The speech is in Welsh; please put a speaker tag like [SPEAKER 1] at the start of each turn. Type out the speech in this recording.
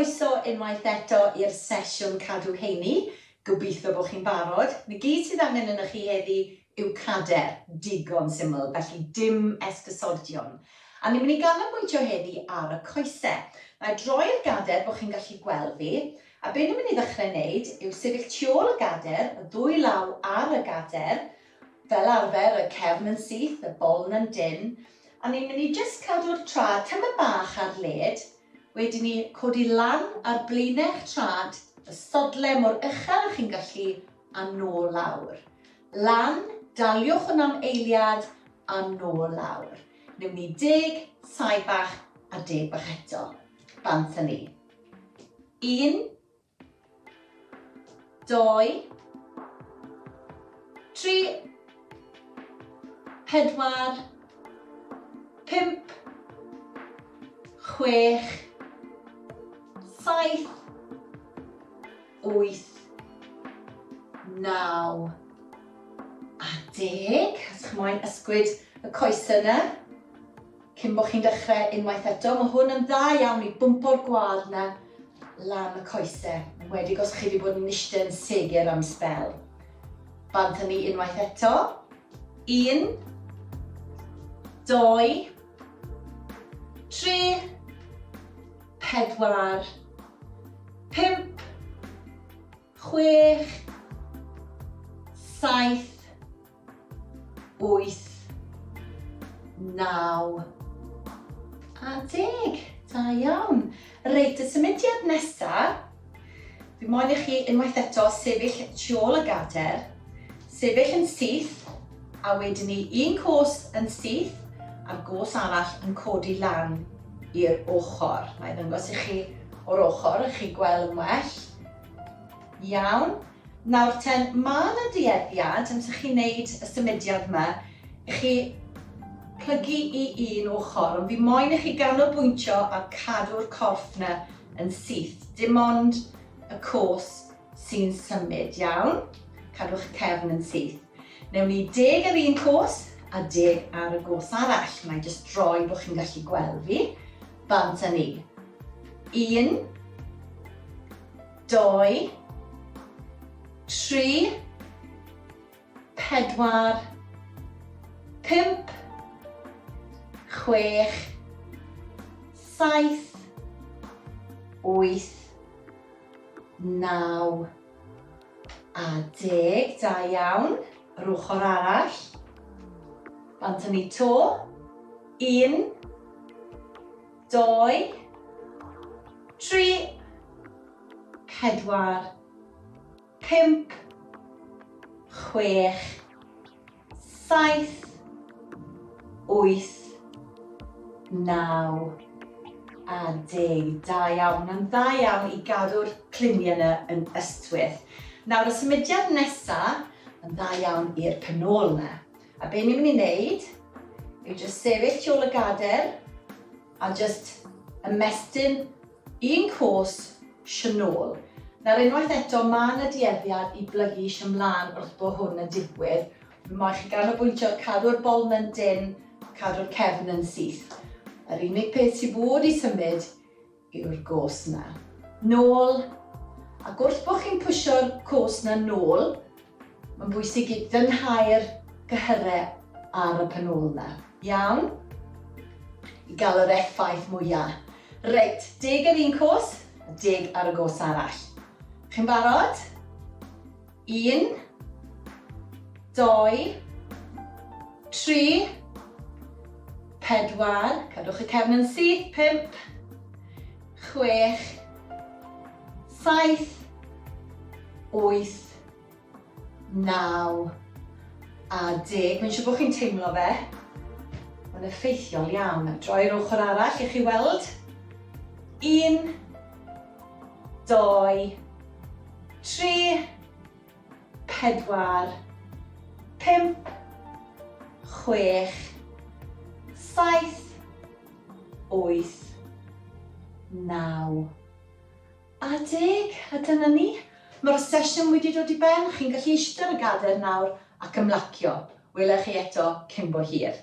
[SPEAKER 1] Croeso unwaith eto i'r sesiwn Cadw Heini. Gobeithio bod chi'n barod. 'Na gyd sydd angen arnoch chi heddi yw cader, digon syml, felly dim esgusodion. A ni'n mynd i ganolbwyntio heddi ar y coesau. Na i droi'r gader bod chi'n gallu gweld fi, a be ni'n mynd i ddechrau wneud yw sefyll tu ôl y gader, y ddwy law ar y gader, fel arfer y cefn yn syth, y boln yn dynn, a ni'n mynd i jyst cadw'r traed tymed bach ar led, wedyn ni codi lan ar blaenau'ch traed, y sodle mor uchel â chi'n gallu, a nôl lawr. Lan, daliwch hwn am eiliad, a nôl lawr. Newn ni deg, saib bach, a deg bach eto. Bant â ni. Un, dou, 3, 4, 5, 6, 7, 8, 9 a 10. Os chi moyn ysgwyd y coesau yna cyn bod chi'n dechrau unwaith eto, mae hwn yn dda iawn i bwmpo'r gwaed yna lan y coesau, yn enwedig os chi wedi bod yn eistedd yn segur am sbel. Bant â ni unwaith eto. Un, doi, tri, pedwar, pump, chwech, saith, 8, 9 a 10. Da iawn. Reit, y symudiad nesa, fi moyn i chi unwaith eto sefyll tu ôl y gader, sefyll yn syth, a wedyn ni un cos yn syth a'r gos arall yn codi lan i'r ochr. Na i ddangos i chi o'r ochr, i chi gweld yn well. Iawn. Nawr ten, mae yna dueddiad, amser chi'n neud y symudiad yma, i chi plygu i un ochr, ond fi moyn i chi ganolbwyntio ar cadw'r corff na yn syth. Dim ond y cos sy'n symud, iawn? Cadw'ch cefn yn syth. Newn ni deg ar un cos a deg ar y gos arall. Mae'n jyst droi bod chi'n gallu gweld fi. Bant â ni. Un, dou, tri, pedwar, pump, chwech, saith, wyth, naw a deg. Da iawn. Yr ochr arall. Bant â ni to. Un, dou, 3, 4, 5, 6, 7, 8, 9 a 10. Da iawn, mae'n dda iawn i gadw'r cluniau yna yn ystwyth. Nawr y symudiad nesa yn dda iawn i'r penôl yna. A be ni'n mynd i wneud yw jyst sefyll tu ôl y gader a jyst ymestyn un cos sianôl. Nawr unwaith eto mae yna dueddiad i blygu eisiau mlaen wrth bod hwn yn digwydd. Mae chi ganolbwyntio cadw'r boln yn dynn, cadw'r cefn yn syth. Yr unig peth sydd fod i symud yw'r gos 'na. Nôl, ac wrth bod chi'n pwsio'r cos 'na nôl, mae'n bwysig i dynhau'r gyhyrau ar y pen ôl 'na. Iawn? I gael yr effaith mwya. Reit, deg ar un cos, a deg ar y gos arall. Chi'n barod? Un, dou, tri, pedwar, cadwch y cefn yn syth, pump, chwech, saith, wyth, naw a deg. Mae'n siŵr bod chi'n teimlo fe. Mae'n effeithiol iawn. A droi'r ochr arall i chi weld. Un, dou, 3, 4, 5, 6, 7, 8, 9 a deg. A dyna ni. Mae'r sesiwn wedi dod i ben. Chi'n gallu eistedd ar y gadair nawr ac ymlacio. Wela chi eto cyn bo hir.